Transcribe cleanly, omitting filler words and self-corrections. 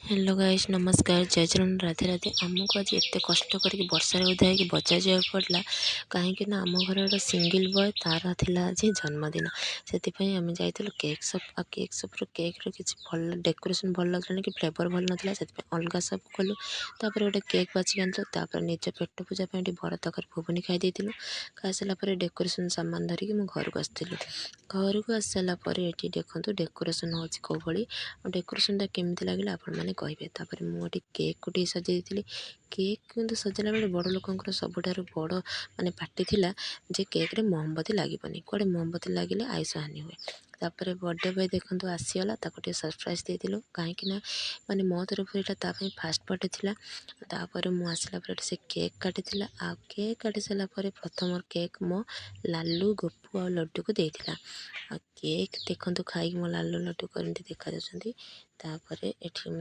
Hello guys, ନମସ୍କାର, ଜୟ ଜଗନ୍ନାଥ, ରାଧେ ରାଧେ। ଆମକୁ ଆଜି ଏତେ କଷ୍ଟ କରିକି ବର୍ଷାରେ ଓଦା ହେଇକି ବଜାର ଯିବାକୁ ପଡ଼ିଲା, କାହିଁକି ନା ଆମ ଘରର ଗୋଟେ ସିଙ୍ଗିଲ୍ ବୟ, ତା'ର ଥିଲା ଆଜି ଜନ୍ମଦିନ। ସେଥିପାଇଁ ଆମେ ଯାଇଥିଲୁ କେକ୍ ସପ୍। ଆଉ କେକ୍ ସପ୍ରୁ କେକ୍ର କିଛି ଭଲ ଡେକୋରେସନ୍ ଭଲ ଲାଗିଲାନି କି ଫ୍ଲେଭର୍ ଭଲ ନଥିଲା, ସେଥିପାଇଁ ଅଲଗା ସପ୍ ଗଲୁ। ତାପରେ ଗୋଟେ କେକ୍ ବାଛିକି ଆଣିଥିଲୁ। ତାପରେ ନିଜ ପେଟ ପୂଜା ପାଇଁ ଟିକେ ବରା ତରକାରୀ ଘୁଗୁନି ଖାଇ ଦେଇଥିଲୁ। ଖାଇସାରିଲା ପରେ ଡେକୋରେସନ୍ ସାମାନ ଧରିକି ମୁଁ ଘରକୁ ଆସିଥିଲୁ। ଘରକୁ ଆସିସାରିଲା ପରେ ଏଠି ଦେଖନ୍ତୁ ଡେକୋରେସନ୍ ହେଉଛି କେଉଁ ଭଳି, ଆଉ ଡେକୋରେସନ୍ଟା କେମିତି ଲାଗିଲା ଆପଣମାନେ କହିବେ। ତାପରେ ମୁଁ ଏଠି କେକ୍କୁ ଟିକେ ସଜେଇ ଦେଇଥିଲି। କେକ୍ କିନ୍ତୁ ସଜେଇଲା ବେଳେ ବଡ଼ ଲୋକଙ୍କର ସବୁଠାରୁ ବଡ଼ ମାନେ ପାଟି ଥିଲା ଯେ କେକ୍ରେ ମହମବତୀ ଲାଗିବନି, କୁଆଡ଼େ ମହମବତୀ ଲାଗିଲେ ଆୟୁଷ ହାନି ହୁଏ। ତାପରେ ବର୍ଥଡ଼େ ବୟ ଦେଖନ୍ତୁ ଆସିଗଲା, ତାକୁ ଟିକେ ସରପ୍ରାଇଜ୍ ଦେଇଥିଲୁ, କାହିଁକି ନା ମାନେ ମୋ ତରଫରୁ ଏଇଟା ତା ପାଇଁ ଫାଷ୍ଟ ବର୍ଥଡ଼େ ଥିଲା। ତାପରେ ମୁଁ ଆସିଲା ପରେ ଏଠି ସେ କେକ୍ କାଟିଥିଲା। ଆଉ କେକ୍ କାଟି ସାରିଲା ପରେ ପ୍ରଥମ କେକ୍ ମୋ ଲାଲୁ, ଗୋପୁ ଆଉ ଲଡ଼ୁକୁ ଦେଇଥିଲା। ଆଉ କେକ୍ ଦେଖନ୍ତୁ ଖାଇକି ମୋ ଲାଲୁ ଲଡ଼ୁ କେମିତି ଦେଖାଯାଉଛନ୍ତି। ତାପରେ ଏଠି ମୁଁ